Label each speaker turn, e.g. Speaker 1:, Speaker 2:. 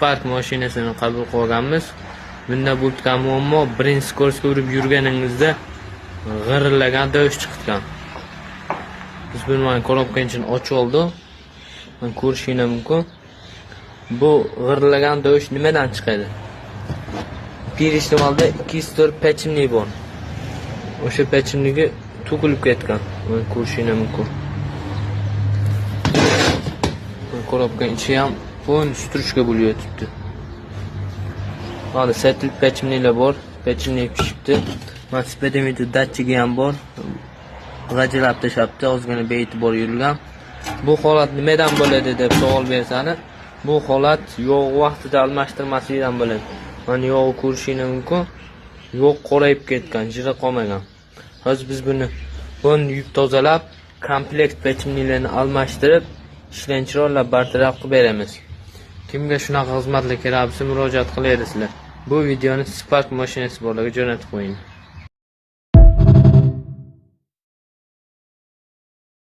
Speaker 1: Spark mashinasini qabul qilganmiz. Bunda bo'lgan muammo birinchi скорость ga urib yurganingizda g'irillagan tovush chiqgan. Biz buni mana коробка ichini ochib oldik. Mana ko'rishinglar mumkin. Bu g'irillagan tovush nimadan chiqadi? Передний вал da 204 подшипник bor. O'sha подшипник i to'kilib ketgan. Mana ko'rishinglar mumkin. Коробка ichi ham полный стружка bo'lib yotibdi. Mana setilib подшипник lar bor. Подшипник pishibdi. Mana спидометр datchigi ham bor. G'ajilab tashlabdi, ozgina bee'tibor yurilgan. Bu holat nimadan bo'ladi deb savol bersani, bu holat yog' vaqtida almashtirmaslikdan bo'ladi. Mana yog'i ko'rishinglar mumkin. Yog' qorayib ketgan, jiri qolmagan. Hozir biz buni yuvib tozalab, komplekt подшипник larni almashtirib, ishdan chiroylab bartaraf qilib beramiz. Kimga shunaqa xizmatlar kerak bo'lsa, murojaat qilaverasizlar. Bu videoni Spark mashinasi borlarga jo'natib qo'ying.